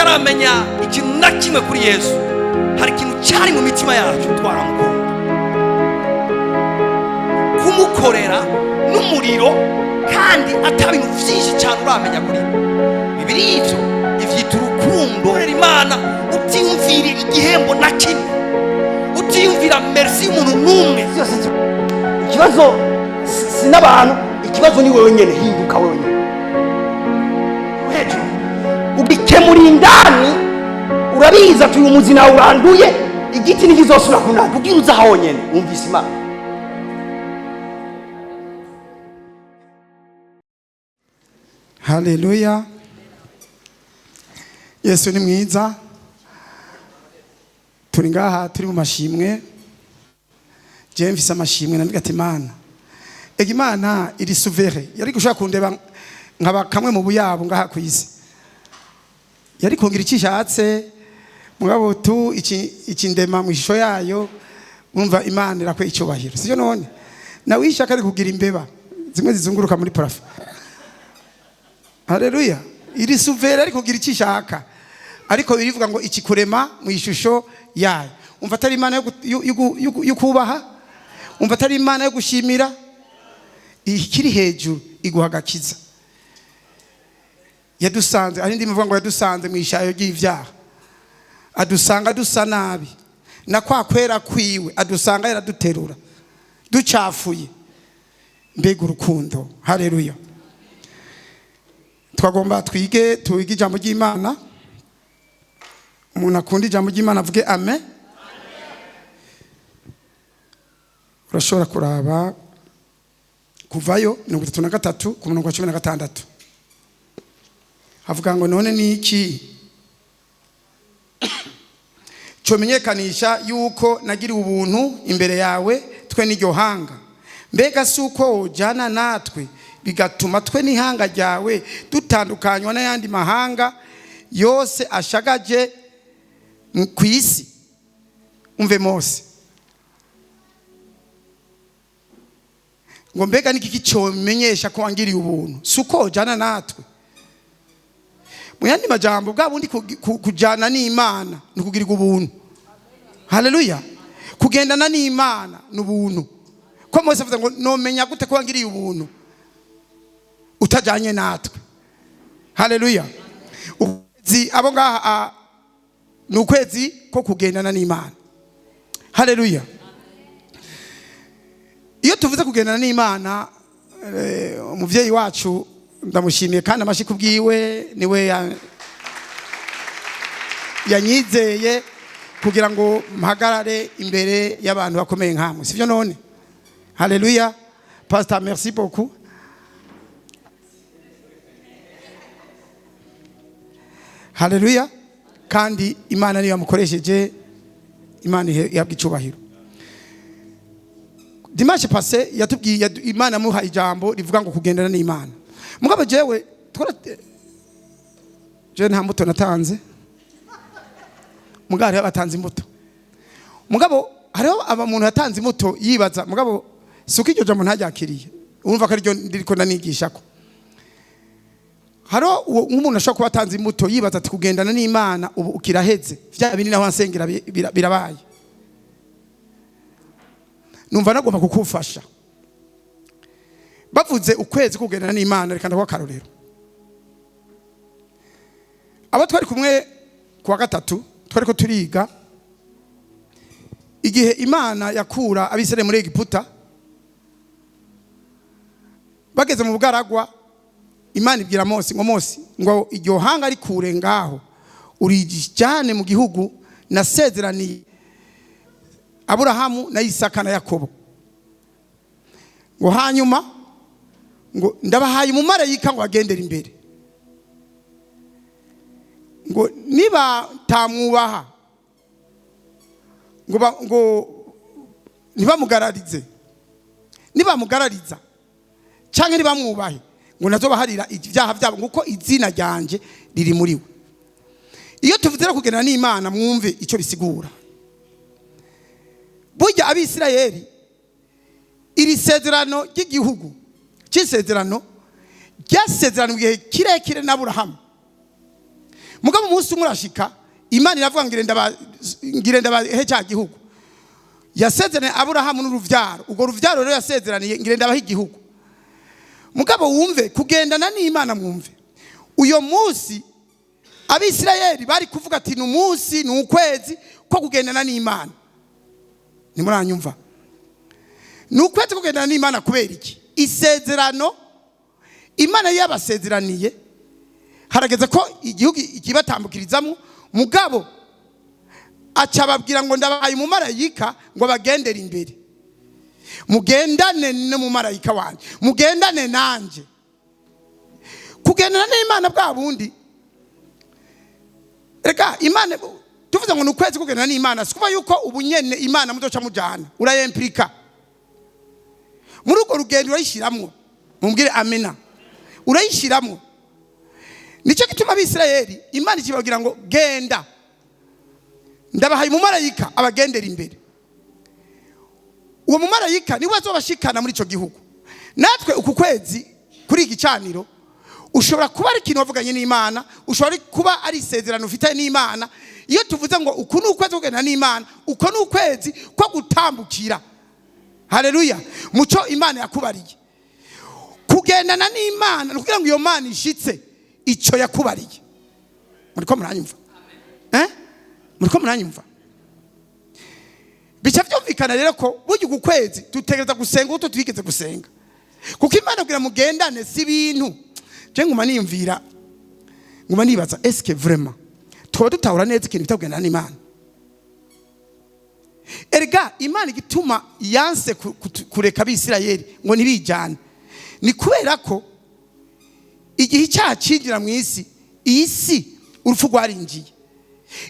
Tutaramenya ikintu na kimwe kuri Yesu, hari ikintu cyari mu mitima yacu, twaramukunda, kumukorera n'umuriro, kandi ata bintu byinshi cyane uramenya kuri we. Bibiri ivyo ivyita urukundo. Korera Imana utiyumvira igihembo na kimwe, utiyumvira merci y'umuntu n'umwe. Byose ikibazo si n'abantu, ikibazo ni wewe nyene. Hinduka wewe nyene hejuru, ugikemura indani. Urabizi ati uyu muzi nawe uranduye, igiti ntikizosubira kunanda. Ubwira uza honyene wumvise Imana. Haleluya! Yesu ni mwiza. Turi ngaha, turi mu mashimwe. Jewe mfise amashimwe. Nambwira ati Imana, ega Imana iri souverain. Yari gushaka kundeba nkaba kamwe mu buyabo ngaha ku isi, yari kungira icyo ishatse, mugabo tu iki ikindema mu ishusho yayo. Urumva Imana irakwiye icyubahiro, sibyo? None nawe ishaka ari kugira imbeba zimwe zizunguruka muri plafond. Haleluya! Iri souverain, ariko kugira icyo ishaka, ariko irivuga ngo ikikurema mu ishusho yayo. Umva atari Imana yo kubaha? Umva atari Imana yo gushimira? Ikiri hejuru iguha agakiza. Yadusanze ari ndimo ngo yadusanze mu ishayo ry'ivyaha, adusanga dusa nabi, na kwa kwera kwiwe adusanga yaraduterura ducafuye. Mbega urukundo! Haleluya! Twagomba twige ijambo ry'Imana. Umuntu akunda ijambo ry'Imana avuge amen. Urashobora kuraba Kuvayo 33 ku murongo wa 16, havuga ngo: "None ni iki comenyekanisha yuko nagiriwe ubuntu imbere yawe, twe n'iryo hanga? Mbega si uko wojana natwe, bigatuma twe n'ihanga ryawe dutandukanywa n'ayandi mahanga yose ashagaje ku isi?" Umve Mose ngo: "Mbega niki cyomenyesha ko wangiriye ubuntu? Si uko wojana natwe?" Mu yandi majambo, bwa bundi kujana n'Imana ni ukugirirwa ubuntu. Haleluya! Kugendana n'Imana ni ubuntu. Ko Mose avuze ngo: "Nomenya gute ko wangiriye ubuntu utajanye natwe?" Haleluya! Ukwezi abo ngaha ni ukwezi ko kugendana n'Imana. Haleluya! Iyo tuvuze kugendana n'Imana, umuvyeyi wacu ndamushimiye kandi amashyi kubwiwe, niwe yanyizeye kugira ngo mpagarare imbere y'abantu bakomeye nkamwe, sivyo none? Haleluya! Pastor, merci beaucoup. Haleluya! Kandi Imana niyo yamukoresheje, Imana ihabwa icubahiro. Dimanche passé yatubwiye Imana yamuha ijambo rivuga ngo kugendana n'Imana. Mugabo jewe twara jewe nta mbuto natanze, mugabo hariho abatanze imbuto. Mugabo hariho aba muntu yatanze imbuto yibaza, mugabo si uko iryo jambo ntaryakiriye. Urumva ko ariryo ndiriko ndanigishako. Hariho nk'umuntu ashobora kuba atanze imbuto yibaza ati kugendana n'Imana ubu ukiraheze, vya bindi naho ansengera birabaye. Numva nagomba kukufasha. Bavuze ukwezi kugendana n'Imana, reka ndaguha akarorero. Abo twari kumwe kuwa gatatu, twariko turiga igihe Imana yakura Abisirayeli muri Egiputa, bageze mu bugaragwa, Imana ibwira Mose ngo: "Mose," ngo, "iryo hanga rikure ngaho urijyane mu gihugu nasezeraniye Aburahamu na Isaka na Yakobo." Ngo hanyuma ngo ndabahaye umumarayika ngo agendere imbere, ngo niba tamwubaha, ngo ntibamugararize, nibamugarariza cyangwa ntibamwubahe, ngo nazo baharira ibyaha byabo, nguko izina ryanje riri muri we. Iyo tuvuze rero kugendana n'Imana, mwumve icyo bisigura. Burya Abisirayeli, iri sezerano ry'igihugu cy'isezerano ryasezerano igihe kirekire na Aburahamu. Mugabo umunsi umwe urashika, Imana iravuga ngo ngire ndabahe cya gihugu yasezeraniye Aburahamu n'uruvyaro. Urwo ruvyaro rero yasezeraniye, ngire ndabahe igihugu. Mugabo wumve kugendana n'Imana, mwumve uyo munsi Abisirayeli bari kuvuga ati ni umunsi, ni ukwezi ko kugendana n'Imana. Ntimuranyumva? Ni ukwezi ko kugendana n'Imana. Kubera iki? Isezerano Imana yabasezeraniye, harageze ko igihugu ikibatambukirizamo. Mugabo aca ababwira ngo ndabahaye umumarayika ngo abagendere imbere, mugendane n'umumarayika wanjye, mugendane nanjye. Kugendana n'Imana bwa bundi, reka Imana tuvuze ngo ni ukwezi kugendana n'Imana, si kuba yuko ubu nyene Imana muzoca mujana. Urayempirika muri urwo rugendo, urayishiramwo. Mumbwire amena. Urayishiramwo. Nicyo gituma Abisirayeli Imana ikibabwira ngo genda, ndabahaye umumarayika abagendera imbere. Uwo mumarayika niwe azobashikana muri icyo gihugu. Natwe uku kwezi kuri iki gicaniro, ushobora kuba ari ikintu wavuganye n'Imana, ushobora kuba ari isezerano ufitanye n'Imana. Iyo tuvuze ngo uku ni ukwezi kugendana n'Imana, uko ni ukwezi ko gutambukira, haleluya, muco Imana yakubariye. Kugendana n'Imana ni ukugira ngo iyo Mana ishitse icyo yakubariye. Muriko muranyumva? Muriko muranyumva? Bica byumvikana rero ko burya uku kwezi dutegereza gusenga uko twigeze gusenga, kuko Imana kugira mugendane si ibintu. Je nguma niyumvira, nguma nibaza: est-ce que vraiment twaba dutahura neza ikintu bita kugendana n'Imana? Erega Imana igituma yanse kureka Abisirayeli ngo ntibijyane ni kubera ko igihe icyaha cinjira mu isi, iyi si urupfu rwarinjiye.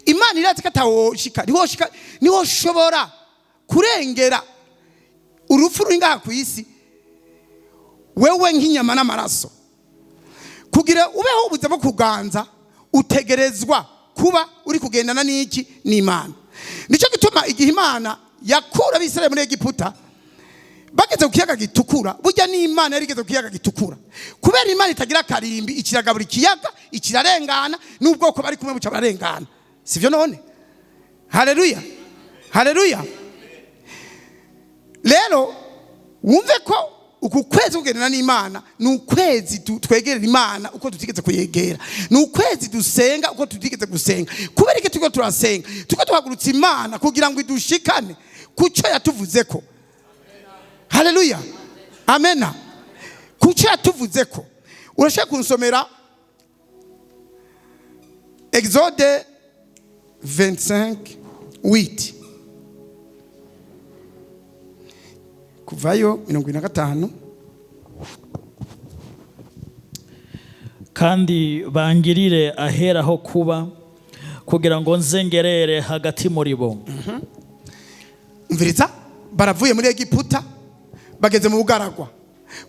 Imana irazi ko atawoshika, ntiwoshika, ntiwoshobora kurengera urupfu ruri ngaha ku isi wewe nk'inyama n'amaraso. Kugira ubeho ubuzima bwo kuganza, utegerezwa kuba uri kugendana n'iki? N'Imana. Nicyo gituma igihe Imana yakura Abisirayeli muri Egiputa, bageze ku Kiyaga Gitukura, burya n'Imana yari igeze ku Kiyaga Gitukura, kubera Imana itagira akarimbi, ikiragabura ikiyaga, ikirarengana, n'ubwoko bari kumwe buca bararengana. Sivyo none? Haleluya, haleluya. Rero wumve ko uku kwezi kugendana n'Imana ni ukwezi twegerera Imana uko tutigeze kuyegera, ni ukwezi dusenga uko tutigeze gusenga. Kubera iki turiko turasenga? Turiko tuhagurutsa Imana kugira ngo idushikane kuco yatuvuze ko. Haleluya, amena. Kuco yatuvuze ko. Urashaka kunsomera Exode 25 8, Kuvayo 25? Kandi bangirire ahera ho kuba, kugira ngo nze ngerere hagati muri bo. Umviriza, baravuye muri Egiputa, bageze mu bugaragwa,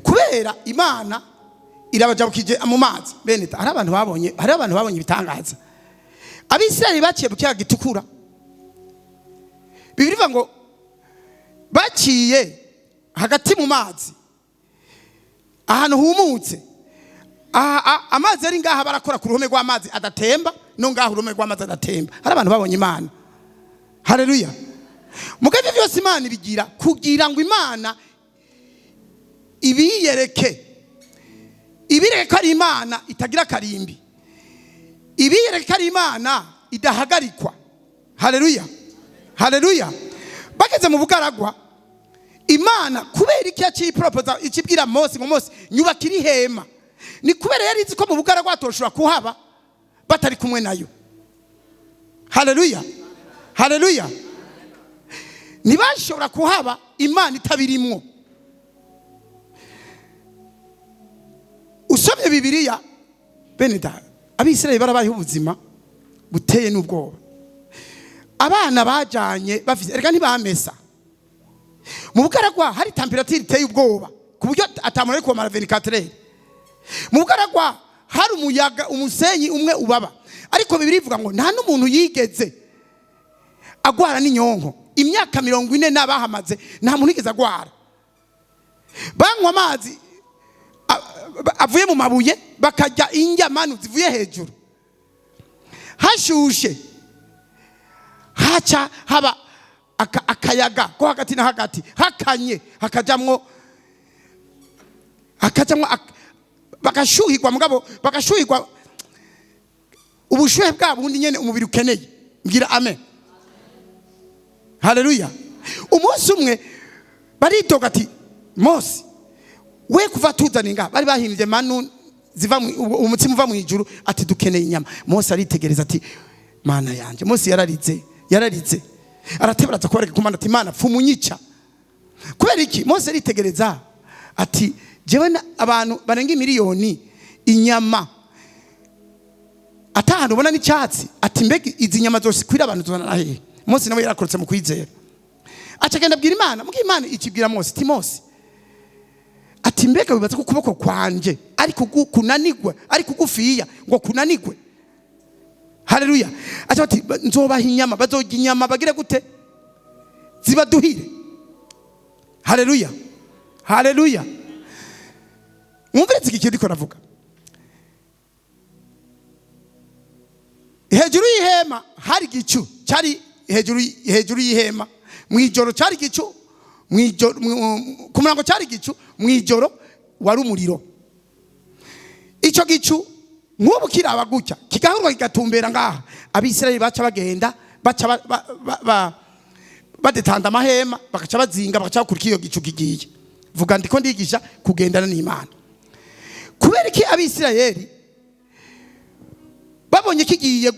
kubera Imana irabajabukije mu mazi. Bene hari abantu babonye ibitangaza. Abisirayeli baciye mu Kiyaga Gitukura. Bibiliya ivuga ngo baciye hagati mu mazi, ahantu humutse. Aha, amazi ari ngaha, barakora ku ruhome rw'amazi adatemba, no ngaha uruhome rw'amazi adatemba. Hari abantu babonye Imana. Haleluya. Mugabo ibyo byose Imana ibigira kugira ngo Imana ibiyereke, ibireke ko ari Imana itagira akarimbi, ibiyereke ko ari Imana idahagarikwa. Haleluya, haleluya. Bageze mu bugaragwa, Imana kubera iki yaciye iporopoza, ikibwira Mose ngo: "Mose, nyubakira ihema"? Ni kubera yari izi ko mu bugaragwa hatoshobora kuhaba batari kumwe nayo. Haleluya, haleluya. Ntibashobora kuhaba Imana itabirimwo. Usomye Bibiliya, bene da, Abisirayeli barabayeho ubuzima buteye n'ubwoba. Abana bajanye bafise, erega ntibamesa. Mu bugaragwa hari température iteye ubwoba, ku buryo atamuntu ari kumara 24 heures. Mu bugaragwa hari umuyaga, umusenyi umwe ubaba. Ariko Bibiliya ivuga ngo nta n'umuntu yigeze agwara n'inyonko. Imyaka 40 n'abahamaze, nta muntu yigeze agwara. Banywa amazi avuye mu mabuye, bakarya indyamanu zivuye hejuru. Hashushe haca haba akayaga ko hagati na hagati, hakanye hakajamwo bagashuhirwa, mugabo bagashuhirwa ubushuhe bwa bundi nyene umubiri ukeneye. Mbwira amen. Haleluya. Umunsi umwe baridoga ati: "Mose we, kuva tuzana inga bari bahimbye manu ziva umutsima uva mu ijuru, ati dukeneye inyama." Mose aritegereza ati: "Mana yanje." Mose yararize, yararize, aratebaraza kubareka kumana ati: "Mana, pfumunyica." Kubera iki? Mose aritegereza ati: "Jewe abantu barenga miliyoni, inyama atahantu ubona n'icyatsi." Ati: "Mbega izi nyama zose kwira abantu tubona hehe?" Mose nawe yarakorotse mu kwizera, aca agenda abwira Imana. Mbwira Imana ikibwira Mose ati: "Mose," ati, "mbega wibaza ko ukuboko kwanje ari kunanigwe, ari kugufiya ngo kunanigwe?" Haleluya. Aca ati: "Nzobaha inyama, bazorya inyama bagire gute, zibaduhire." Haleluya, haleluya. Mwumvire iki kintu ndiko navuga. Hejuru y'ihema hari igicu cyari hejuru y'ihema. Mu ijoro cyari igicu, mu ijoro ku murango cyari igicu, mu ijoro wari umuriro. Icyo gicu nk'ubu kiraba gutya, kigahurwa, kigatumbera ngaha, Abisirayeli baca bagenda, baca badetanda amahema, bagaca bazinga, bagaca bakurikira iyo gicu kigiye. Vuga, ndiko ndigisha kugendana n'Imana. Kubera iki Abisirayeli babonye kigiye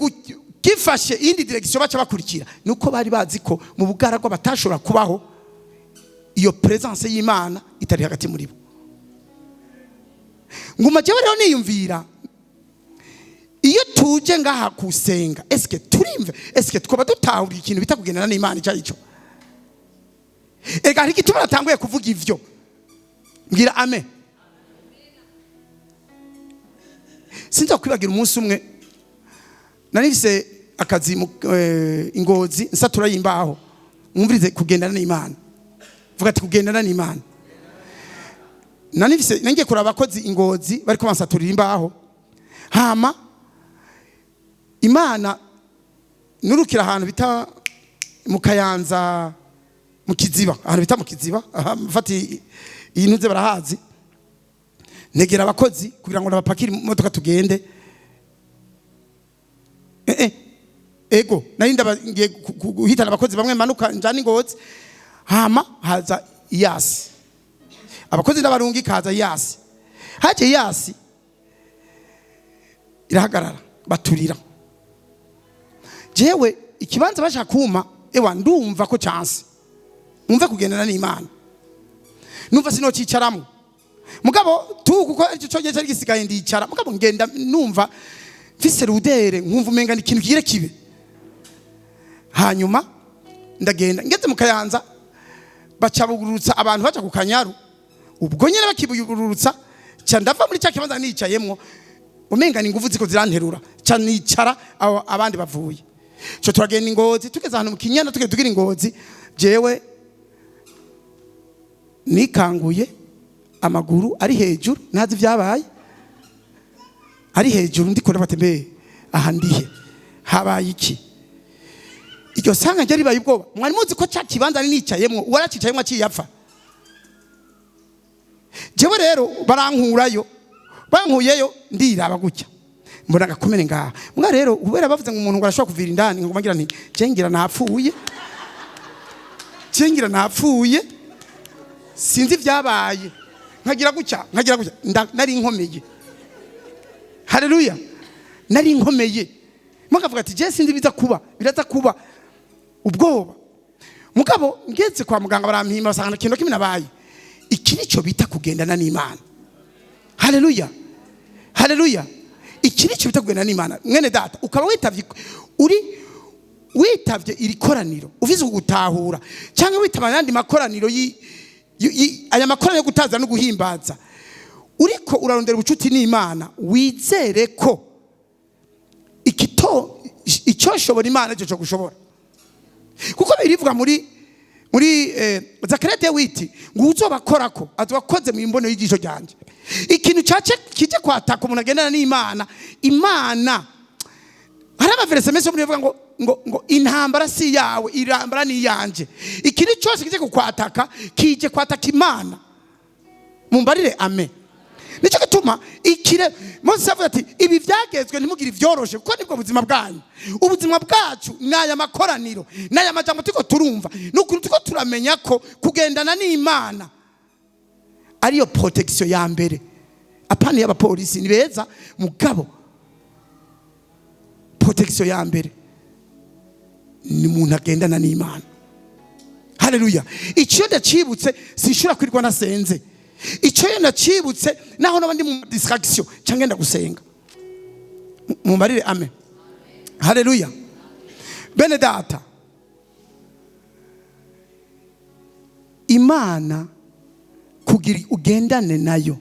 gifashe iyindi direction baca bakurikira? Nuko bari bazi ko mu bugaragwa batashobora kubaho iyo presence y'Imana itari hagati muri bo. Nguma jewe rero niyumvira, iyo tuje ngaha kusenga, eske turimve, eske twaba dutahura ikintu bita kugendana n'Imana icyo ari cyo? Ega hari igituma natanguye kuvuga ivyo. Mbwira amen. Sinza kwibagira umunsi umwe nari mfise akazi mu Ingozi, nsatura y'imbaho. Mwumvirize kugendana n'Imana. Vuga ati: "Kugendana n'Imana." Nari mfise, nangiye kuraba abakozi Ingozi bariko bansaturira imbaho. Hama Imana nurukira ahantu bita mu Kayanza, mu Kiziba, ahantu bita mu Kiziba. Aha, mfati iyi ntuze barahazi. Negera abakozi kugira ngo nabapakire imodoka tugende. Ego nari ngiye guhitana abakozi bamwe, manuka njana Ingozi. Hama haza Iyasi, abakozi n'abarungi, kaza Iyasi. Haje Iyasi irahagarara, baturira. Jewe ikibanza bashaka kuma, ewa ndumva ko chance. Mwumve kugendana n'Imana. Numva sinocicaramo, mugabo tu kuko aricyo cyonyine cyari gisigaye, ndicara. Mugabo ngenda numva mfise rudere, nkumva umenga ni ikintu kigire kibe. Hanyuma ndagenda, ngeze mu Kayanza baca bugurutsa abantu baca ku Kanyaru. Ubwo nyine bakibugurutsa, ca ndava muri cya kibanza nicayemwo, umenga ni ingufu ziko ziranterura, ca nicara aho abandi bavuye. Co turagenda Ingozi, tugeze ahantu mu Kinyana, tugeze tugira Ingozi, jewe nikanguye amaguru ari hejuru, ntazi ibyabaye, ari hejuru. Ndiko ndafata: "Mbe aha ndihe? Habaye iki?" Iryo sanga ryari ribaye ubwoba. Mwari muzi ko cya kibanza nicayemwo uwaracicayemwo aciye apfa? Jewe rero barankurayo, bankuyeyo ndiraba gutya, mbona agakomere ngaha. Mbwa rero kubera bavuze ngo umuntu ngo arashobora kuvira indani, ngoma ngira nti: "Je ngira napfuye, je ngira napfuye, sinzi ibyabaye." Nkagira gutya, nkagira gutya, nari nkomeye. Haleluya, nari nkomeye. Mukavuga ati: "Je sinzi biza kuba, biraza kuba ubwoba." Mugabo ngeze kwa muganga barampima, basanga ikintu kimwe nabaye. Iki nico bita kugendana n'Imana. Haleluya, haleluya. Iki nico bita kugendana n'Imana. Mwene data, ukaba witavye, uri witavye iri koraniro ufise gutahura, cyangwa witaba ayandi makoraniro, aya makoraniro yo gutaza no guhimbaza, uriko urarondera ubucuti n'Imana, wizere ko ikito icyo shobora Imana cyo gushobora, kuko birivuga muri Zakariya witi ngo uzobakorako azobakoze mu imbono y'ijisho ryanjye. Ikintu cyace kije kwataka umuntu agendana n'Imana, Imana Hari amaverse menshi yo muri avuga ngo intambara si yawe, intambara ni iyanje. Ikintu cyose kije kukwataka kije kwataka Imana. Mumbarire amen. Nicyo gituma ikire Mose avuga ati ibi byagezwe ntimugire ibyoroshe, kuko nibwo buzima bwanyu. Ubuzima bwacu n'aya makoraniro n'aya majambo turiko turumva, ni ukuntu turiko turamenya ko kugendana n'Imana ariyo protection ya mbere. Apana y'abapolisi ni beza, mugabo protection ya mbere ni umuntu agendana n'Imana. Haleluya. Icyo ndacibutse sinshobora kwirirwa nasenze. Icyo ndacibutse naho naba ndi mu distraction cyangwa ngenda gusenga. Mumbarire amen. Haleluya. Bene data, Imana kugira ugendane nayo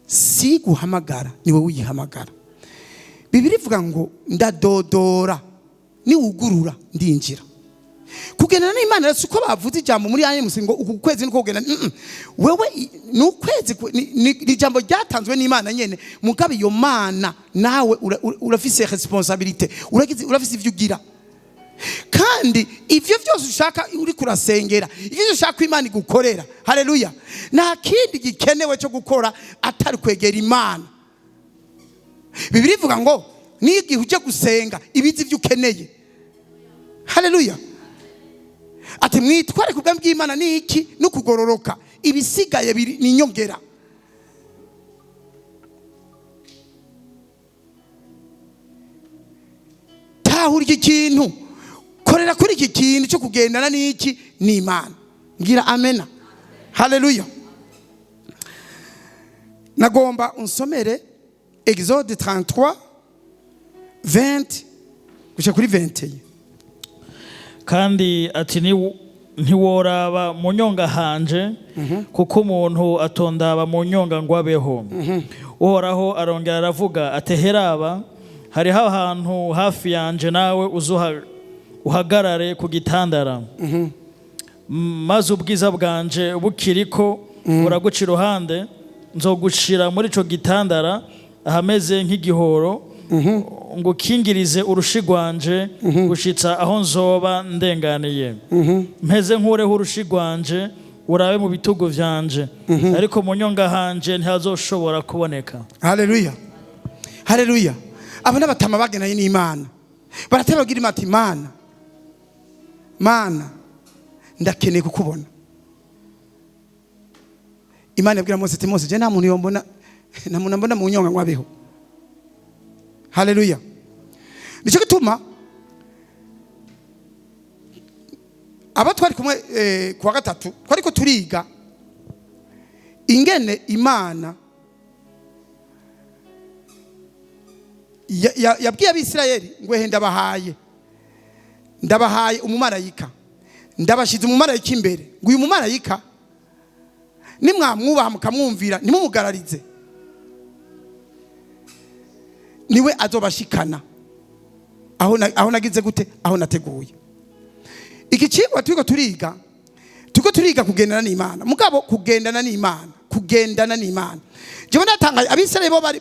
si guhamagara, ni wowe uyihamagara. Bibiliya ivuga ngo ndadodora, niwugurura ndinjira. Kugendana n'Imana si uko bavuze ijambo muri AMC ngo uku kwezi niko kugenda. Wewe ni ukwezi ni ijambo ryatanzwe n'Imana nyene, mugabo iyo Mana nawe urafise responsabilité, urafise ivyo ugira. Kandi ivyo vyose ushaka uri kurasengera, ivyo vyose ushaka ko Imana igukorera, haleluya, nta kindi gikenewe cyo gukora atari kwegera Imana. Bibiliya ivuga ngo n'igihe uje gusenga ibizi ivyo ukeneye. Haleluya. Ati mwitware ku bwami bw'Imana ni iki? No kugororoka, ibisigaye biri ni inyongera. Tahura iki kintu, korera kuri iki kintu cyo kugendana n'iki? N'Imana. Ngira amena. Haleluya. Nagomba unsomere Exode 33 20 gushika kuri 21. Kandi ati ntiworaba mu nyonga hanje, kuko umuntu atondaba mu nyonga ngo abeho. Uhoraho arongera aravuga ati heraba, hariho ahantu hafi yanje, nawe uzuha uhagarare ku gitandara, maze ubwiza bwanje bukiriko buraguca iruhande, nzogushira muri ico gitandara ahameze nk'igihoro, ngo ukingirize urushi rwanje gushitsa aho nzoba ndenganiye. Mpeze nkureho urushi rwanje urabe mu bitugu vyanje, ariko mu nyonga hanje ntihazoshobora kuboneka. Haleluya. Haleluya. Aba n'abatama bagenanye n'Imana baratera bagira imati, Imana, Mana, ndakeneye kukubona. Imana yabwira Mose ati Mose, je nta muntu yombona, nta muntu ambona mu nyonga ngo abeho. Haleluya. Nicyo gituma aba twari kumwe kuwa gatatu twariko turiga ingene Imana yabwiye Abisirayeli ngo ehe ndabahaye umumarayika, ndabashize umumarayika imbere, ngo uyu mumarayika nimwamwubaha mukamwumvira ntimumugararize, niwe azobashikana aho nagize gute, aho nateguye. Iki cigwa turiko turiga kugendana n'Imana. Mugabo kugendana n'Imana, kugendana n'Imana, jewe ndatangaye Abisirayeli bo bari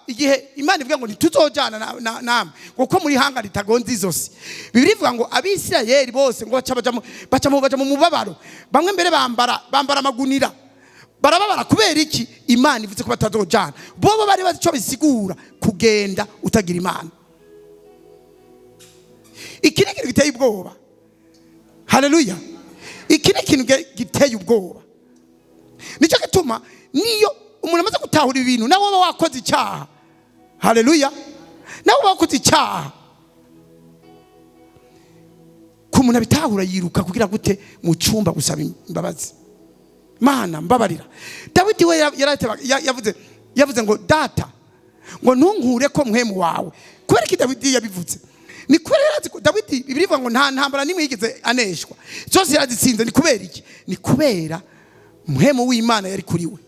igihe Imana ivuga ngo ntituzojana namwe kuko muri hanga ritagonze izosi. Bibiliya ivuga ngo Abisirayeli bose ngo baca mu mubabaro, bamwe mbere bambara amagunira, barababara. Kubera iki? Imana ivuze ko batazojana. Bobo bari bazi ico bisigura kugenda utagira Imana. Iki ni ikintu giteye ubwoba. Haleluya. Iki ni ikintu giteye ubwoba. Nicyo gituma niyo umuntu amaze gutahura ibintu, nawe uba wakoze icyaha. Haleluya. Nawe uba wakoze icyaha, ku muntu abitahura yiruka kugira gute mu cyumba gusaba imbabazi. Mana mbabarira. Dawidi we yavuze ngo data ngo ntunkure ko mpwemu wawe. Kubera iki Dawidi yabivuze? Ni kubera yarazi ko Dawidi, Bibiliya ivuga ngo nta ntambara nimwe yigeze aneshwa, zose yarazitsinze. Ni kubera iki? Ni kubera mpwemu w'Imana yari kuri we.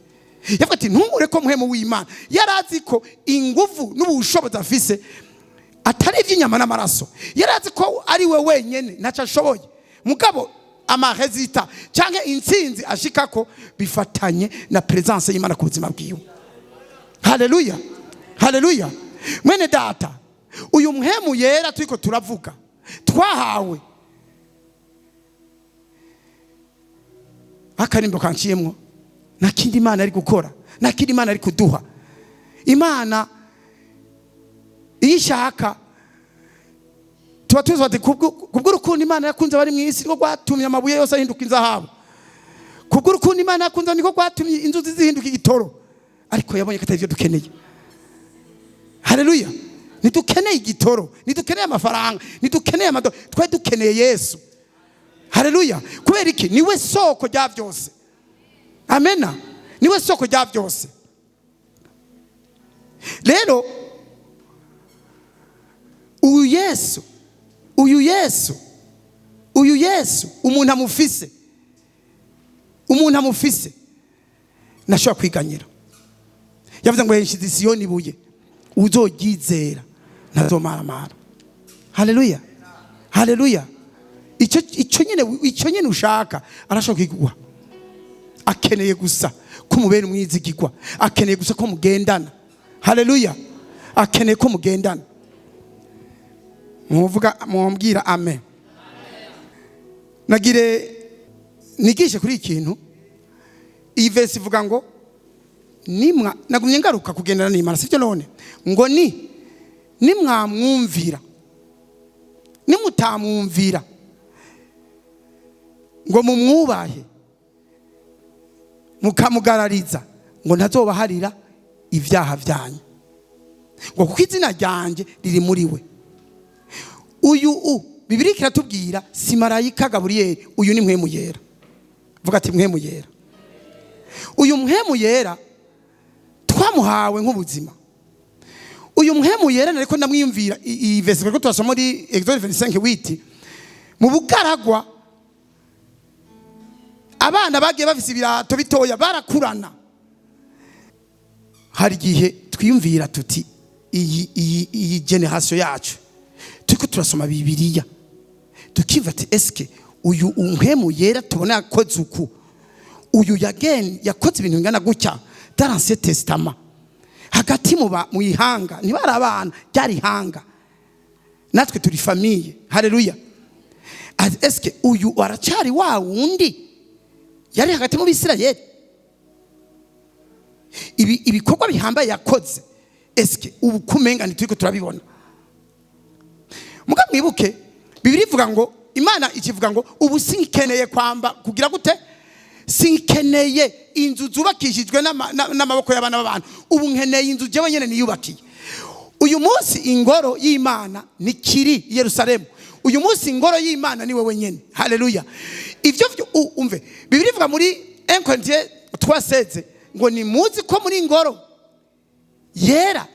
Yavuga ati ntunkure ko mpwemu w'Imana. Yarazi ko inguvu n'ubushobozi afise atari iby'inyama n'amaraso. Yarazi ko ari we wenyene ntacyo ashoboye, mugabo amahezita cyangwa intsinzi ashikako bifatanye na presence y'Imana ku buzima bwiwe. Haleluya. Haleluya. Mwene data, uyu Mpwemu Yera turiko turavuga twahawe, akarimbo kanciyemwo, nta kindi Imana ari gukora, nta kindi Imana ari kuduha. Imana iyo ishaka tuba tuzi bati kubw'urukundo Imana yakunze abari mu isi niko rwatumye amabuye yose ahinduka inzahabu, kubw'urukundo Imana yakunze niko rwatumye inzuzi zihinduka igitoro. Ariko yabonye ko atari byo dukeneye. Haleluya! Ntidukeneye igitoro, ntidukeneye amafaranga, ntidukeneye twari dukeneye Yesu. Haleluya! Kubera iki? Niwe soko rya byose. Amena. Niwe soko rya byose. Rero uyu Yesu, uyu Yesu, uyu Yesu umuntu amufise, umuntu amufise nashobora kwiganyira. Yavuze ngo yashize Siyoni ibuye, uzoryizera ntazomaramara. Haleluya, haleluya. Icyo nyene ushaka arashobora kiguha. Akeneye gusa ko mubera umwizigirwa, akeneye gusa ko mugendana. Haleluya, akeneye ko mugendana. Muvuga mumbwira amen. Nagire nigishe kuri ikintu. Iyi verse ivuga ngo nimwa, nagumye ngaruka kugendana n'Imana, sivyo none? Ngo ni nimwamwumvira, nimutamwumvira ngo mumwubahe mukamugarariza, ngo ntazobaharira ibyaha byanyu, ngo kuko izina ryanjye riri muri we. Uyu Bibiliya iratubwira si marayika Gaburiyeli, uyu ni Mpwemu Yera. Vuga ati Mpwemu Yera. Uyu Mpwemu Yera twamuhawe nk'ubuzima. Uyu Mpwemu Yera nariko ndamwiyumvira iyi verse ko turasoma muri Exode 25:8, mu bugaragwa abana bagiye bafise ibirato bitoya barakurana. Hari igihe twiyumvira tuti iyi generation yacu turiko turasoma Bibiliya tukiva ati eske uyu Mpwemu Yera tubona yakoze uku, uyu yakoze ibintu bingana gutya dans l'Ancien Testament, hagati mu ihanga ntibari abana, ryari ihanga, natwe turi famille. Haleluya. Eske uyu aracari wa wundi yari hagati mu Bisirayeli? Ibikorwa bihambaye yakoze, eske ubu kumenga ntituriko turabibona? Muga mwibuke Bibiliya ivuga ngo Imana ikivuga ngo ubu sinkeneye kwamba kugira gute, sinkeneye inzu zubakishijwe n'amaboko y'abana b'abantu, ubu nkeneye inzu jewe nyene niyubakiye. Uyu munsi ingoro y'Imana ni kiri Yerusalemu. Uyu munsi ingoro y'Imana ni wewe nyene. Haleluya. Ivyo umve Bibiliya ivuga muri 1 Corinthiens 3:16 ngo ni muzi ko muri ingoro yera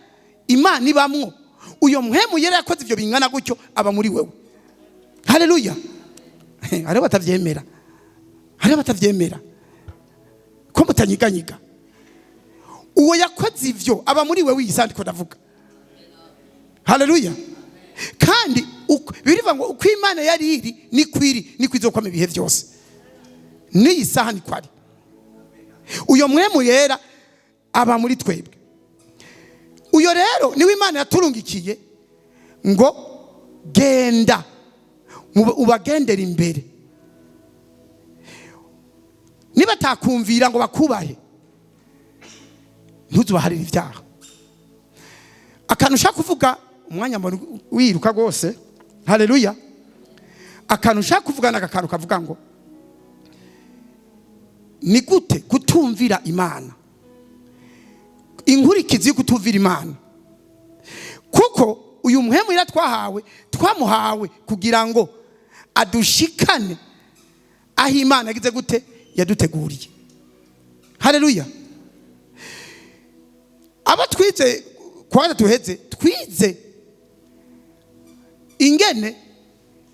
Imana ibamwo. Uyo Mpwemu Yera yakoze ivyo bingana gutyo aba muri wewe. Haleluya. Hariho batavyemera, hariho batavyemera ko mutanyiganyiga. Uwo yakoze ivyo aba muri wewe, iyi sandiko ndavuga. Haleluya. Kandi birivuga ngo uko Imana yari iri niko iri, niko izokwama ibihe byose, n'iyi saha niko ari. Uyo Mpwemu Yera aba muri twebwe. Uyo rero niwe Imana yaturungikiye ngo genda ubagendere imbere. Niba atakumvira ngo bakubahe, ntuzubaharire ibyaha. Akantu ushaka kuvuga umwanya mbona wiruka rwose. Haleluya. Akantu ushaka kuvuga n'aka kantu kavuga ngo ni gute kutumvira Imana, inkurikizi yo kutumvira Imana. Kuko uyu Mpwemu Yera twahawe, twamuhawe kugira ngo adushikane aho Imana yagize gute, yaduteguriye. Haleluya. Abo twize kwa gatatu heze, twize ingene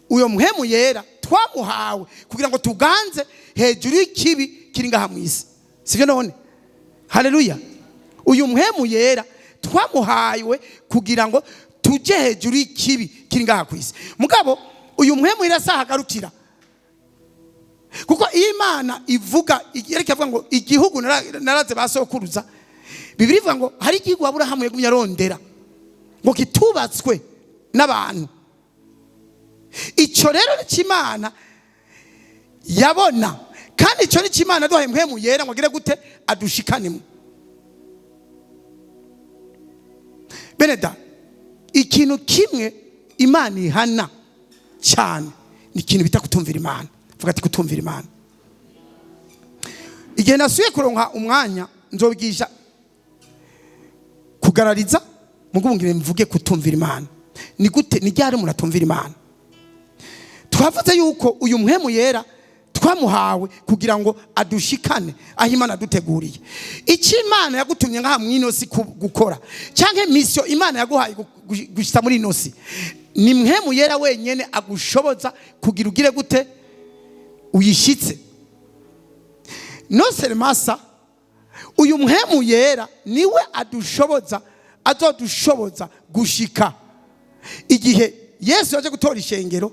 uyo Mpwemu Yera twamuhawe kugira ngo tuganze hejuru y'ikibi kiri ngaha mu isi, sivyo none? Haleluya. Uyu Mpwemu Yera twamuhawe kugira ngo tuje hejuru y'ikibi kiri ngaha ku isi. Mugabo uyu Mpwemu Yera sahagarukira, kuko iyo Imana ivuga yereka avuga ngo igihugu naraze basokuruza, Bibiliya ivuga ngo hari igihugu Aburahamu yagumye arondera. Ngo kitubatswe n'abantu. Icyo rero ni Imana yabona, kandi icyo ni Imana aduhaye Mpwemu Yera ngo agire gute? Adushikanemo. Beneda, ikintu kimwe Imana ihana cyane ni ikintu bita kutumvira Imana. Vuga ati kutumvira Imana. Igihe nasuye kuronka umwanya nzobigisha kugarariza, mugubungire mvuge kutumvira Imana. Ni gute, ni ryari umuntu atumvira Imana? Twavuze yuko uyu Mpwemu Yera twamuhawe kugira ngo adushikane aho Imana aduteguriye. Icyo Imana yagutumye ngaha mu ino si gukora, cyangwa mission Imana yaguhaye gushitsa muri ino si, ni Mpwemu Yera wenyene agushoboza kugira ugire gute? Uyishitse. Non seulement ça, uyu Mpwemu Yera niwe adushoboza, azodushoboza gushika igihe Yesu yaje gutora ishengero.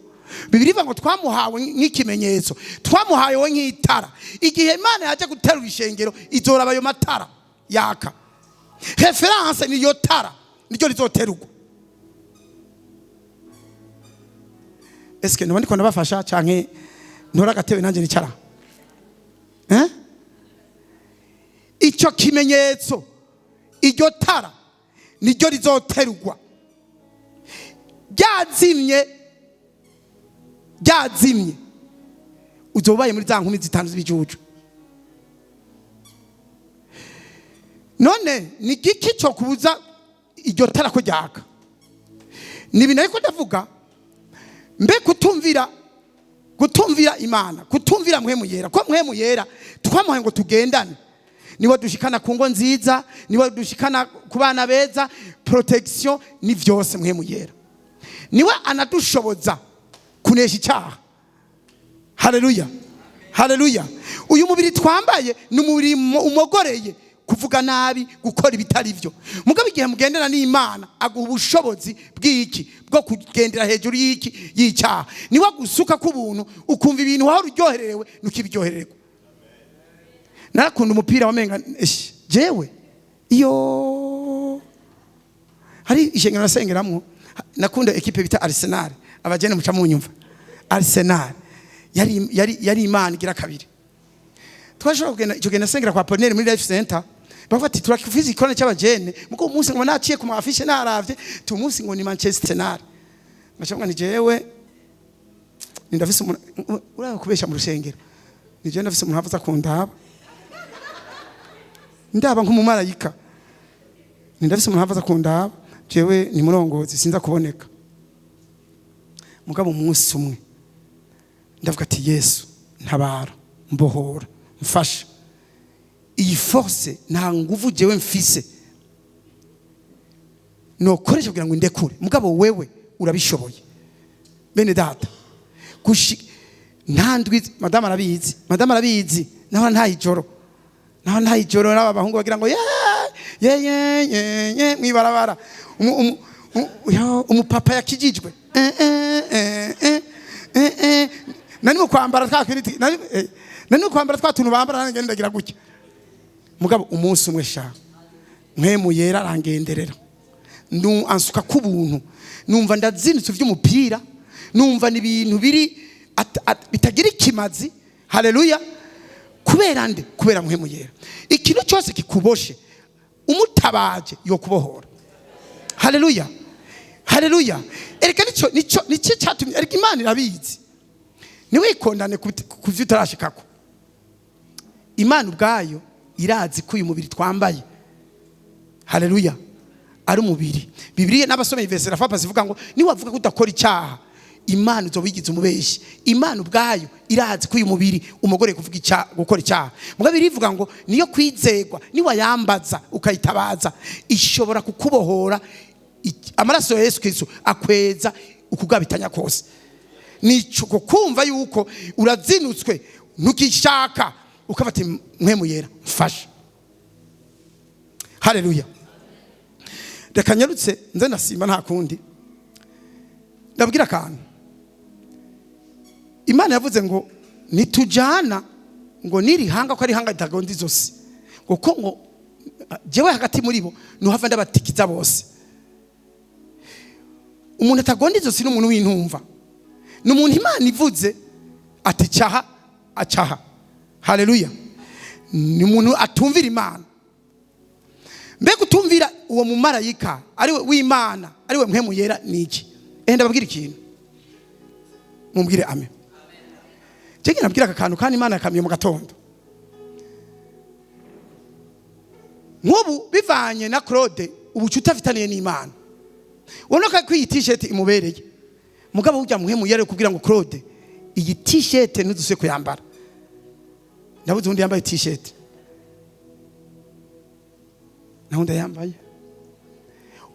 Bibiliya ivuga ngo twamuhawe nk'ikimenyetso, twamuhawe we nk'itara. Igihe Imana yaje guterura ishengero, izoraba ayo matara yaka. Reference niyo tara niryo rizoterurwa. Eske noba ndiko ndabafasha canke ntora agatebe nanjye nicara? Icyo kimenyetso, iryo tara niryo rizoterurwa. Ryazimye, ryazimye, uzobaye muri za nkumi zitanu z'ibijuju. None ni giki cyo kubuza iryo tara ko ryaka? Ni ibintu ariko ndavuga, mbe kutumvira Imana, kutumvira Mpwemu Yera. Ko Mpwemu Yera twamuhaye ngo tugendane, niwe dushikana ku ngo nziza, niwe dushikana ku bana beza, protection ni vyose. Mpwemu Yera niwe anadushoboza kunesha icyaha. Haleluya, haleluya. Uyu mubiri twambaye ni umubiri umogoreye kuvuga nabi, gukora ibitari byo. Mugabo igihe mugendana n'Imana, aguha ubushobozi bw'iki? Bwo kugendera hejuru y'iki? Y'icyaha. Niwe agusuka ku buntu, ukumva ibintu wahora uryohererewe ntukibiryohererwa. Narakunda umupira wamenga jewe iyo hari ishengero nasengeramwo, nakunda ekipe bita Arsenal. Abajene muca munyumva, Arsenal yari Imana igira kabiri. Twashobora kugenda icyo gihe nasengera kwa Apollinaire muri Life Center, bavuga ati turakifuza ikorane cy'abajene, muko umunsi ngo naciye ku mafishe naravye tu munsi ngo ni Manchester Arsenal. Ngaca ni jewe ni ndafise umuntu uraba kubesha mu rusengero, ni jewe ndafise umuntu avuza kundaba ndaba nk'umumarayika, ni ndafise umuntu avuza kundaba, jewe ni murongozi sinza kuboneka. Mugabo umunsi umwe ndavuga ati Yesu ntabara, mbohora, mfasha, iyi force nta nguvu jewe mfise nokoresha kugira ngo indekure, mugabo wewe urabishoboye. Bene data, nta ndwi, madame arabizi, madame arabizi, naho nta ijoro, naho nta ijoro, n'aba bahungu bagira ngo ye ye ye ye ye mwibarabara, umupapa yakijijwe, nani mu kwambara twa kwiriti, nani mu kwambara twa tuntu bambara, nanjye ndagira gutya. Mugabo umunsi umwe sha Mpwemu Yera arangenderera, ansuka ku buntu, numva ndazinutse vy'umupira, numva ni ibintu biri bitagira ikimazi. Haleluya. Kubera nde? Kubera Mpwemu Yera. Ikintu cyose kikuboshe umutabaje yokubohora. Haleluya, haleluya. Erega nico cyatumye, erega Imana irabizi. Niwikondane ku byo utarashikako. Imana ubwayo irazi ko uyu mubiri twambaye, haleluya, ari umubiri. Bibiliya n'abasomeye verse la papa zivuga ngo niwavuga ko udakora icyaha, Imana uzobigize umubeshi. Imana ubwayo irazi ko uyu mubiri umugore kuvuga icyaha, gukora icyaha. Mugabo irivuga ngo niyo kwizegwa, niwayambaza ukayitabaza, ishobora kukubohora. Amaraso ya Yesu Kristo akweza ukugabitanya kose. Nico kumva yuko urazinutswe ntukishaka, ukafata Mpwemu Yera mfasha. Haleluya. Reka nyarutse nze ndasimba nta kundi. Ndabwira akantu. Imana yavuze ngo nitujana ngo niri hanga ko ari hanga ritagonda izosi, kuko ngo jewe hagati muri bo nuhava ndabatikiza bose. Umuntu atagonda izosi ni umuntu w'intumva, ni umuntu Imana ivuze ati cyaha acaha. Haleluya. Ni umuntu atumvira Imana. Mbega utumvira uwo mumarayika ariwe w'Imana, ariwe Mpwemu Yera, ni iki? Ndababwira ikintu, mumbwire amen. Jye nabwira aka kantu kandi Imana yakamiye mu gatondo. Nk'ubu bivanye na Claude ubucuti afitaniye n'Imana, ubona ko iyi t-shirt imubereye, mugabo ujya Mpwemu Yera kugira ngo Claude iyi t-shirt ntuzuse kuyambara. Ndabuze undi yambaye t-shirt, naho ndayambaye.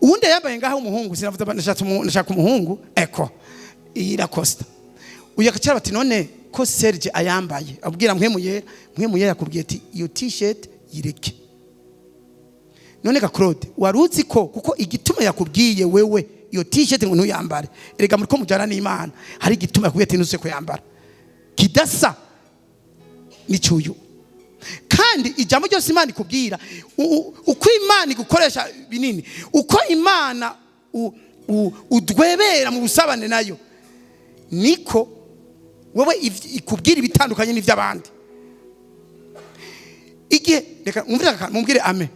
Uwundi yambaye ngaho umuhungu, sinavuze nashaka umuhungu eko iyi Lacoste. Uyu akacara bati none ko Serge ayambaye, abwira Mpwemu Yera, Mpwemu Yera yakubwiye ati iyo t-shirt yireke. None ga Claude, waruzi ko kuko igituma yakubwiye wewe iyo t-shirt ngo ntuyambare, erega muri ko mujyana n'Imana hari igituma yakubwiye ati ntuse kuyambara kidasa n'icyuyu. Kandi ijambo ryose Imana ikubwira, uko Imana igukoresha binini, uko Imana udwebera mu busabane nayo, niko wewe ikubwira ibitandukanye n'ivy'abandi. Igihe reka mwumvire aka, mumbwire amen.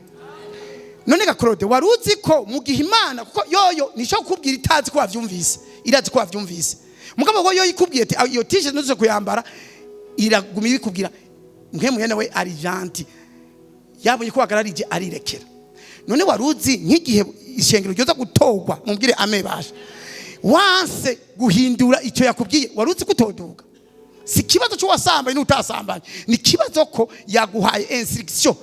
None ga Claude, waruzi ko mu gihe Imana, kuko yoyo nisho kukubwira itazi ko wavyumvise, irazi ko wavyumvise, mugabo wo yoyo ikubwiye ati iyo t-shirt ntuze kuyambara, iraguma ibikubwira. Mpwemu Yera we ari gentil, yabonye ko wagararije arirekera. None waruzi nk'igihe ishengero ryoza gutorwa, mumbwire ame basha, wanse guhindura icyo yakubwiye, waruzi kutoduga? Si kibazo cyo wasambaye n'utasambaye, ni kibazo ko yaguhaye instruction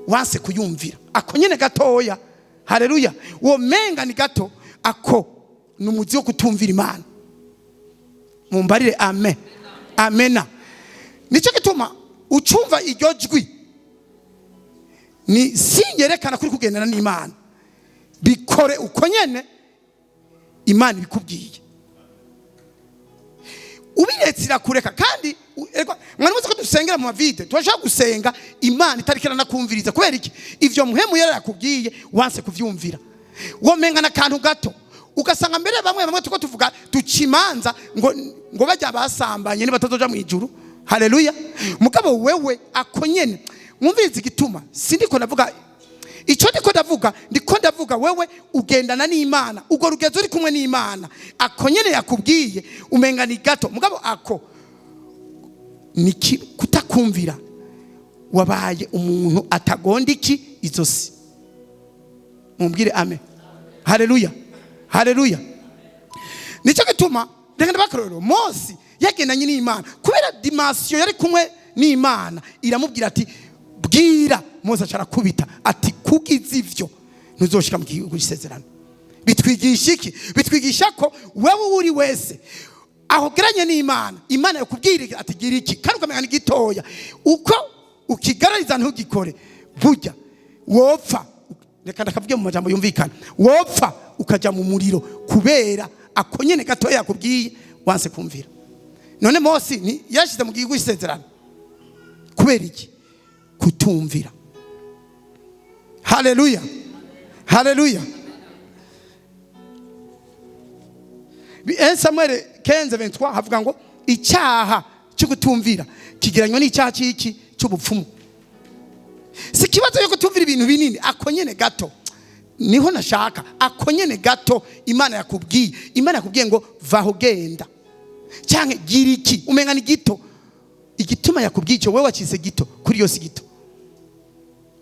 wanse kuyumvira. Ako nyene gatoya, haleluya, uwo menga ni gato, ako ni umuzi wo kutumvira Imana. Mumbarire amen, amena. Nicyo gituma ucumva iryo jwi ni sinyerekana kuri kugendana n'Imana, bikore uko nyene Imana ibikubwiye, ubiretse irakureka. Kandi mwari muzi ko dusengera mu mavide, turashaka gusenga Imana itarikira nakumviriza. Kubera iki? Ivyo Mpwemu Yera yakubwiye wanse kuvyumvira, womenga n'akantu gato, ugasanga mbere bamwe bamwe tuko tuvuga ducimanza ngo bajya basambanye nibatazoja mu ijuru. Haleluya. Mugabo wewe ako nyene mwumviriza igituma sindiko ndavuga icyo, ndiko ndavuga, ndiko ndavuga wewe ugendana n'Imana, ubwo rugezo uri kumwe n'Imana, ako nyene yakubwiye umenga ni gato, mugabo ako ni kutakumvira, wabaye umuntu atagonda iki izosi. Mumbwire amen. Haleluya, haleluya. Nicyo gituma reka ndabakorero, Mose yagendanye n'Imana kubera dimension yari kumwe n'Imana, iramubwira ati bwira Mose, acarakubita ati kugize ivyo ntuzoshika mu gihugu cy'isezerano. Bitwigisha iki? Bitwigisha ko wewe uri wese ahogeranye n'Imana, Imana yakubwira ati gira iki, kandi ukamenya ni gitoya, uko ukigarariza ntugikore, burya wopfa. Reka ndakavuge mu majambo yumvikana, wopfa ukaja mu muriro kubera ako nyene gatoya yakubwiye wanse kumvira. None Mose ni yashize mu gihugu cy'isezerano kubera iki? Kutumvira. Haleluya, haleluya. 1 Samuel 15:23 havuga ngo icyaha cyo kutumvira kigeranywa n'icyaha cy'iki? Cy'ubupfumu. Si kibazo yo kutumvira ibintu binini, ako nyene gato niho nashaka, ako nyene gato Imana yakubwiye. Imana yakubwiye ngo vaho genda canke gira iki, umenga ni gito. Igituma yakubwiye icyo wewe wakize gito, kuri yo si gito.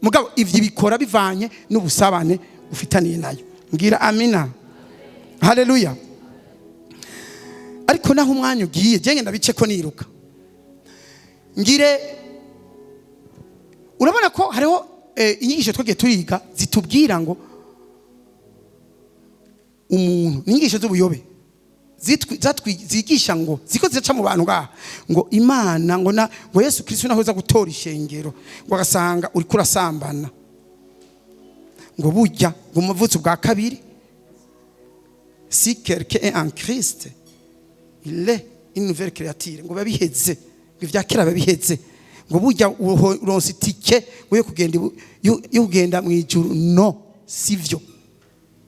Mugabo ivyo bikora bivanye n'ubusabane ufitaniye nayo. Mbwira amina. Haleluya. Ariko naho umwanya ugiye, je ngenda bice ko niruka. Ngire urabona ko hariho inyigisho twagiye turiga zitubwira ngo umuntu, inyigisho z'ubuyobe zigisha ngo ziko zica mu bantu ngaha ngo Imana ngo na ngo Yesu Kristo naho aza gutora ishengero ngo agasanga uri kurasambana, ngo burya ngo umuvutsi bwa kabiri, si quelqu'un est en Christ il est une nouvelle créature, ngo babiheze, ngo ivya kera babiheze, ngo burya uronse itike ngo yo kugenda mu ijuru. No, sivyo,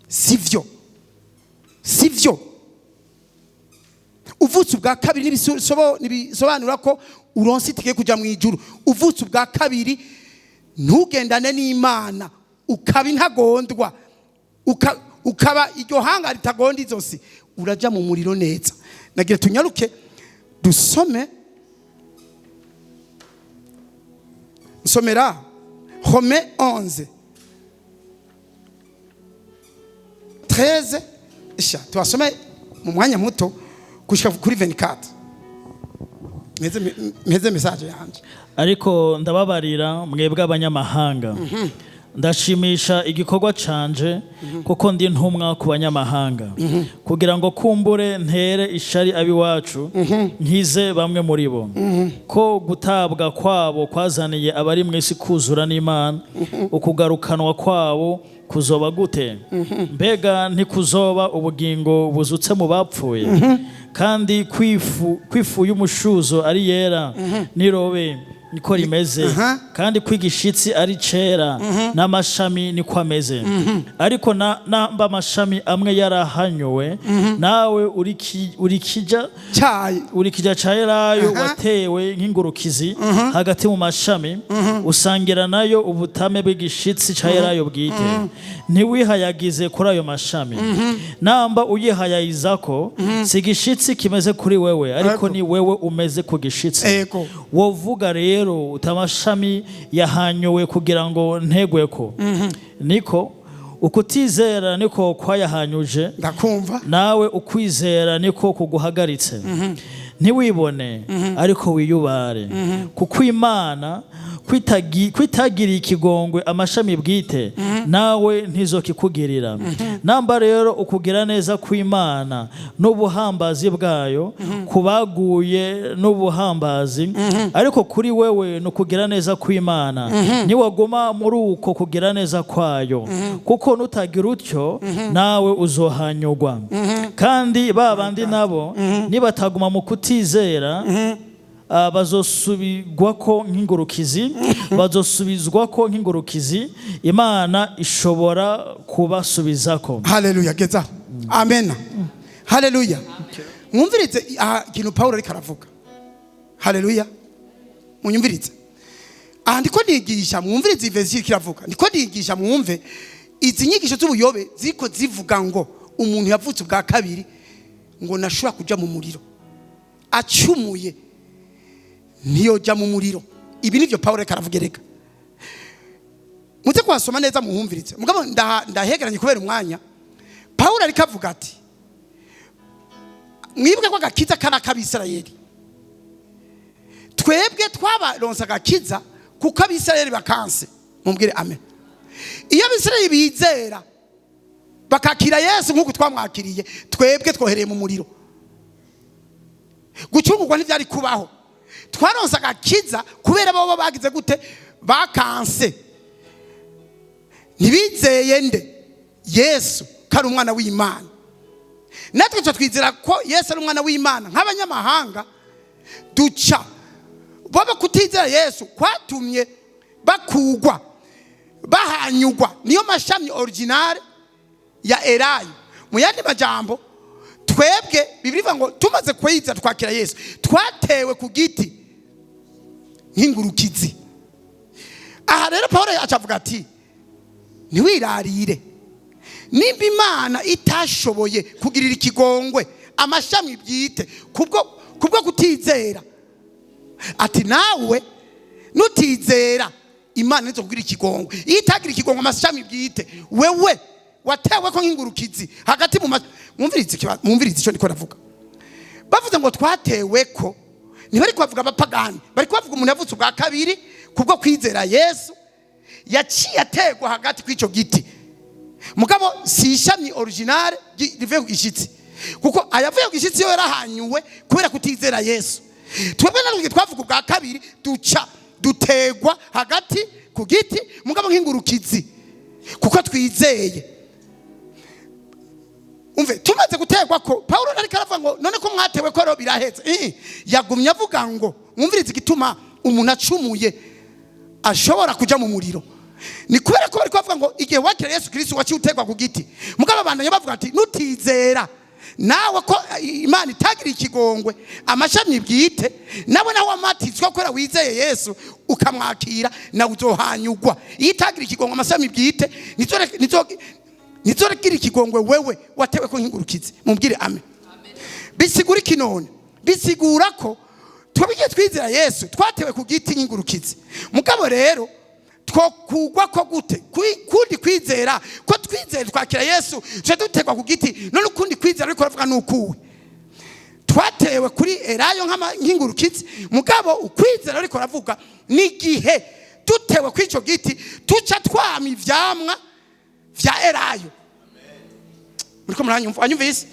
sivyo, Sivyo. Uvutse ubwa kabiri ntibisobanura ko uronse itike kujya mu ijuru. Uvutse ubwa kabiri ntugendane n'Imana, ukaba intagondwa, ukaba iryo hanga ritagonda izosi, urajya mu muriro neza. Nagira tunyaruke dusome. Nsomera Romains 11 13, sha tubasome mu mwanya muto gushika kuri 24. Meze message yanje. Ariko ndababarira mwebwe abanyamahanga, ndashimisha igikorwa canje, kuko ndi ntumwa ku banyamahanga, kugira ngo kumbure ntere ishari abiwacu, nkize bamwe muri bo, ko gutabwa kwabo kwazaniye abari mu isi kuzura n'Imana. Ukugarukanwa kwabo kuzoba gute? Mbega ntikuzoba ubugingo buzutse mu bapfuye? Kandi kwifu y'umushuzo ari yera, n'irobe niko rimeze, kandi kw'igishitsi ari cera, n'amashami niko ameze. Ariko namba amashami amwe yarahanyuwe, nawe urikija cyayi urikija ca elayo watewe nk'ingurukizi hagati mu mashami, usangira nayo ubutame bw'igishitsi ca elayo bwite. Ntiwihayagize kuri ayo mashami. Namba uyihayayizako, si igishitsi kimeze kuri wewe, ariko ni wewe umeze ku gishitsi. Wovuga rero uti amashami yahanyuwe kugira ngo ntegweko. Niko ukutizera niko kwayahanyuje, Ndakumva. nawe ukwizera niko kuguhagaritse. Ntiwibone, ariko wiyubare, kuko Imana kwitagiriye ikigongwe amashami bwite, nawe ntizokikugirira. Namba rero ukugira neza kw'Imana n'ubuhambazi bwayo kubaguye n'ubuhambazi, ariko kuri wewe ni ukugira neza kw'Imana, niwaguma muri uko kugira neza kwayo, kuko nutagira utyo nawe uzohanyugwa. Kandi ba bandi nabo nibataguma mu kutizera, bazosubirwako nk'ingurukizi, bazosubizwako nk'ingurukizi. Imana ishobora kubasubizako. Haleluya. Gezaho. Amen, haleluya. Mwumvirize aha ikintu Paulo ariko aravuga. Haleluya. Munyumvirize aha, ndiko nigisha, mwumvirize ivesi iriko iravuga. Ndiko nigisha, mwumve izi nyigisho z'ubuyobe ziko zivuga ngo umuntu yavutse ubwa kabiri ngo nashobora kuja mu muriro, acumuye ntiyojya mu muriro. Ibi nivyo Paulo ariko aravuga. Reka muze kuhasoma neza, muhumvirize. Mugabo ndahegeranye kubera umwanya. Paulo ariko avuga ati mwibuke ko agakiza kari ak'Abisirayeli. Twebwe twabaronse agakiza kuko Abisirayeli bakanse. Mumbwire amen. Iyo Abisirayeli bizera bakakira Yesu nk'uko twamwakiriye, twebwe twohereye mu muriro, gucungurwa ntibyari kubaho. Twaronse agakiza kubera bo bagize gute? Bakanse, ntibizeye nde? Yesu ko ari umwana w'Imana. Natwe tuca twizera ko Yesu ari umwana w'Imana nk'abanyamahanga. Duca bobo kutizera Yesu kwatumye bakugwa, bahanyugwa, niyo mashami originale ya elayo. Mu yandi majambo, twebwe Bibiliya ivuga ngo tumaze kwizera twakira Yesu, twatewe ku giti nk'ingurukizi. Aha rero Paul acavuga ati ntiwirarire. Nimba Imana itashoboye kugirira ikigongwe amashami bwite kubwo kutizera, ati nawe nutizera Imana nizo kugira ikigongwe. Iyo itagira ikigongwe amashami bwite, wewe watewe ko nk'ingurukizi hagati mu mwumvirize ikibazo, mwumvirize icyo ndiko ndavuga. Bavuze ngo twatewe ko, ntibari kubavuga abapagani, bari kubavuga umuntu yavutse ubwa kabiri kubwo kwizera Yesu, yaciye ategwa hagati kw'icyo giti. Mugabo si ishami originale rivuye ku gishitsi, kuko ayavuye ku gishitsi yo yarahanyuwe kubera kutizera Yesu. Twebwe natwe twavuga ubwa kabiri, duca dutegwa hagati ku giti, mugabo nk'ingurukizi kuko twizeye. Umve, tumaze gutegwa ko, Paulo ariko aravuga ngo none ko mwatewe ko rero birahetse. Yagumye avuga ngo mwumvirize igituma umuntu acumuye ashobora kuja mu muriro. Ni kubera ko bari kubavuga ngo igihe wakira Yesu Kristo waciye utegwa ku giti. Mugabo abandanya bavuga ati nutizera nawe ko Imana itagira ikigongwe amashami bwite, nawe nawe wamatizwa kubera wizeye Yesu ukamwakira, nawe uzohanyugwa. Iyo itagira ikigongwe amashami bwite nizoregira ikigongwe wewe watewe ko nkingurukizi. Mubwire amen. Bisigura iki none? Bisigura ko twebwe twizera Yesu twatewe ku giti nk'ingurukizi. Mugabo rero twokugwa ko gute? Kundi kwizera ko twizera twakira Yesu tuje dutegwa ku giti, none ukundi kwizera ariko aravuga nukuwe twatewe kuri elayo nk'ingurukizi. Mugabo ukwizera ariko aravuga n'igihe dutewe kuri ico giti tuca twama ivyamwa vya elayo. Muriko muranyumva? Wanyumvise?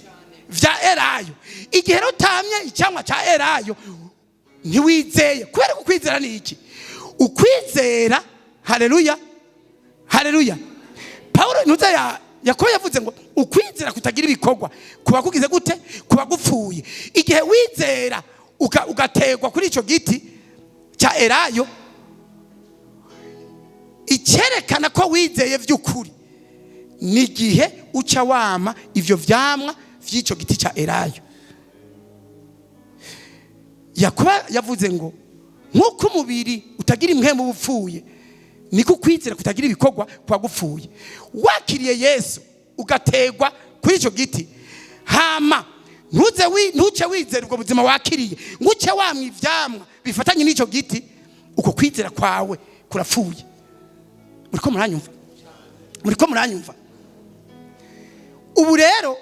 Vya elayo. Igihe rero utamye icyamwa ca elayo ntiwizeye. Kubera ko ukwizera ni iki? Ukwizera, haleluya, haleluya. Paulo ntuza ya Yakobo yavuze ngo ukwizera kutagira ibikorwa kuba kugize gute? Kuba gupfuye. Igihe wizera ugategwa kuri ico giti cya elayo, icyerekana ko wizeye vy'ukuri ni igihe uca wama ivyo vyamwa vy'ico giti cya elayo. Yakobo yavuze ngo nk'uko umubiri utagira impwemu upfuye, niko ukwizera kutagira ibikorwa kuba gupfuye. Wakiriye Yesu ugategwa kuri icyo giti, hama ntuce wizera ubwo buzima wakiriye ngo uce wamwa ivyamwa bifatanye n'icyo giti, uko kwizera kwawe kurapfuye. Muriko muranyumva? Muriko muranyumva? Ubu rero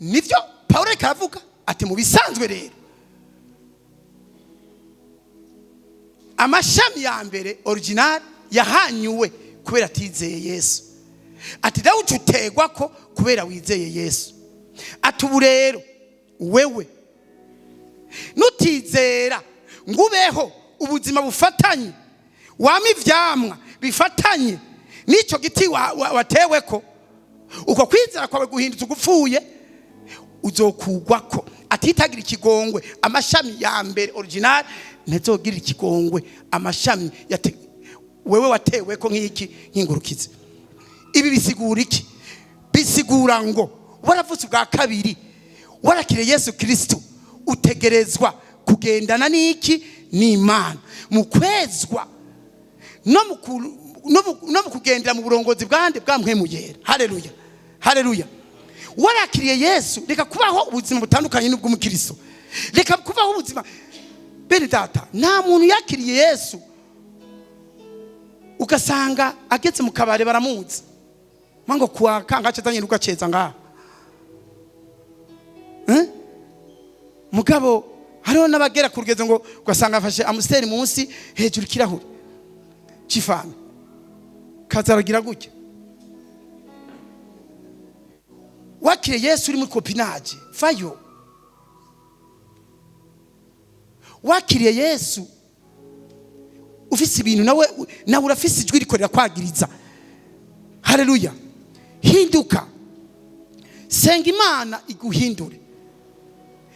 nivyo Paulo ariko aravuga ati mu bisanzwe rero amashami ya mbere original yahanyuwe kubera atizeye Yesu. Ati dawe utegwa ko kubera wizeye Yesu. Ati ubu rero wewe nutizera ngo ubeho ubuzima bufatanye, wama ivyamwa bifatanye n'ico giti wateweko, uko kwizera kwawe guhindutse ugupfuye, uzokugwako. Atitagira ikigongwe amashami ya mbere original ntazogira ikigongwe amashami wewe wateweko nk'iki nk'ingurukizi. Ibi bisigura iki? Bisigura ngo waravutse ubwa kabiri, warakiriye Yesu Kristo, utegerezwa kugendana n'iki? N'Imana mu kwezwa no mu kugendera mu burongozi bwande bwa Mpwemu Yera. Haleluya, haleluya. Warakiriye Yesu, reka kubaho ubuzima butandukanye n'ubw'umukristo. Reka kubaho ubuzima bene data. Nta muntu yakiriye Yesu ugasanga ageze mu kabare baramuzi mango kuwa kanga acazanye n'ugaceza ngaha. Mugabo hariho n'abagera ku rugezo ngo ugasanga afashe amusiteri munsi hejuru ikirahure c'ifanta kazaragira gutya. Wakiriye Yesu uri muri copinage fayo. Wakiriye Yesu ufise ibintu nawe urafise ijwi rikorera kwagiriza. Haleluya. Hinduka, senga Imana iguhindure.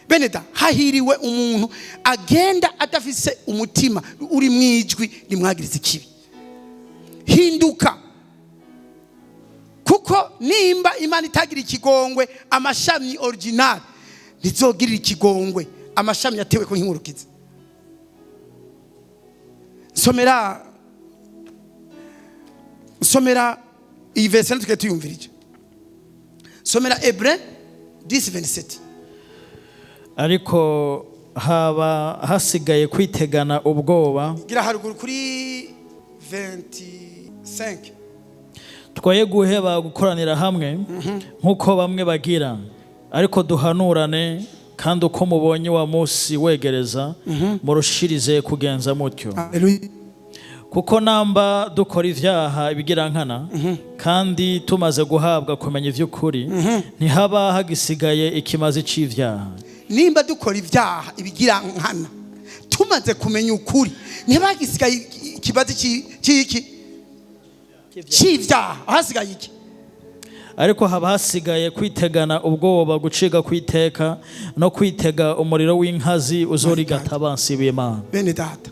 Beneda, hahiriwe umuntu agenda adafise umutima uri mwijwi rimwagiriza ikibi. Hinduka, kuko nimba Imana itagira ikigongwe amashami original ntizogirira ikigongwe amashami yatewe ko nkingurukizi. Somera iyi verse tukiye tuyumvirije. Somera Hébreux 10:27. Ariko haba hasigaye kwitegana ubwoba. Gira haruguru kuri 25. Twoye guheba gukoranira hamwe nkuko bamwe bagira, ariko duhanurane, kandi uko mubonye wa munsi wegereza murushirize kugenza mutyo. Kuko namba dukora ivyaha ibigirankana kandi tumaze guhabwa kumenya ivy'ukuri, ntihaba hagisigaye ikimazi c'ivyaha. Nimba dukora ivyaha ibigirankana tumaze kumenya ukuri, ntihaba hagisigaye ikimazi c'iki? C'ivyaha. Hasigaye iki? Ariko haba hasigaye kwitegana ubwoba, guciga kwiteka no kwitega umuriro w'inkazi uzorigata abansi b'Imana. Bene data,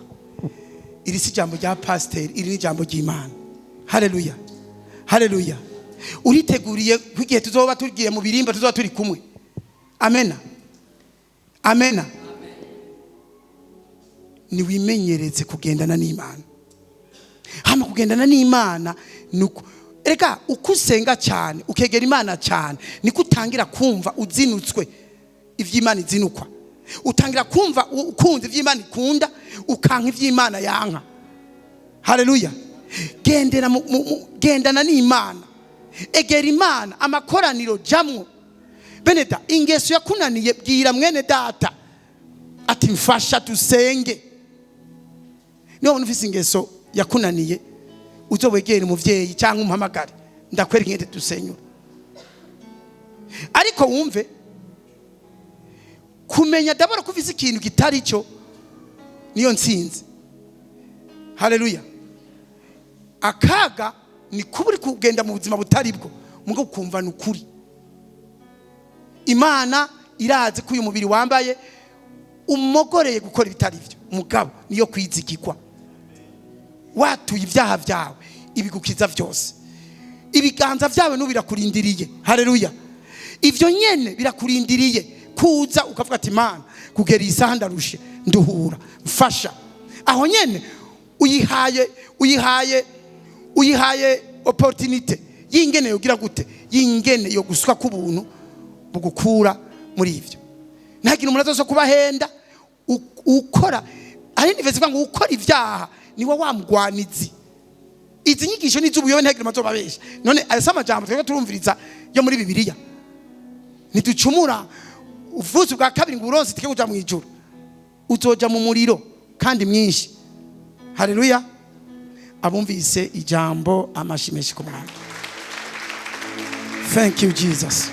iri si ijambo rya pasiteri, iri ni ijambo ry'Imana. Haleluya, haleluya! Uriteguriye ko igihe tuzoba tugiye mu birimba tuzoba turi kumwe? Amena, amena. Niwimenyereze kugendana n'Imana. Hama kugendana n'Imana nuko reka uko usenga cyane, ukegera Imana cyane, niko utangira kumva uzinutswe iby'Imana izinukwa, utangira kumva ukunze iby'Imana ikunda, ukanka iby'Imana yanka. Haleluya! Gendera gendana n'Imana, egera Imana, amakoraniro jamwo. Beneda, ingeso yakunaniye, bwira mwene data ati: "Mfasha dusenge." Niba ubona ufise ingeso yakunaniye, uzowegere umuvyeyi cyangwa umuhamagare: "Ndakwereka ingene dusenyura." Ariko wumve, kumenya d'abord ko ufise ikintu kitari cyo niyo ntsinzi. Haleluya! Akaga ni kuba uri kugenda mu buzima butari bwo, mugo ukumva ni ukuri. Imana irazi ko uyu mubiri wambaye umogoreye gukora ibitari byo, mugabo niyo kwizigirwa. Watuye ibyaha byawe, ibigukiza byose. Ibiganza byawe n'ubu birakurindiriye. Haleluya! Ibyo nyene birakurindiriye kuza ukavuga ati: "Imana, kugera iyi saha ndarushe, nduhura, mfasha." Aho nyene uyihaye opportunité y'ingene yogira gute, y'ingene yo gusuka k'ubuntu bugukura muri ivyo. Ntagire umuntu azoza kubahenda. Ukora hari nive zivuga ngo ukora ibyaha niwe wa mugwanizi. Izi nyigisho ni iz'ubuyobe, ntihagire umuntu azobabesha. None aya si amajambo twebwe turumviriza yo muri Bibiliya? Ntiducumura, uvutse ubwa kabiri ngo uronse itike kuja mu ijuru, uzoja mu muriro kandi mwinshi. Haleluya! Abumvise ijambo, amashi menshi ku Mwami. Thank you, Jesus.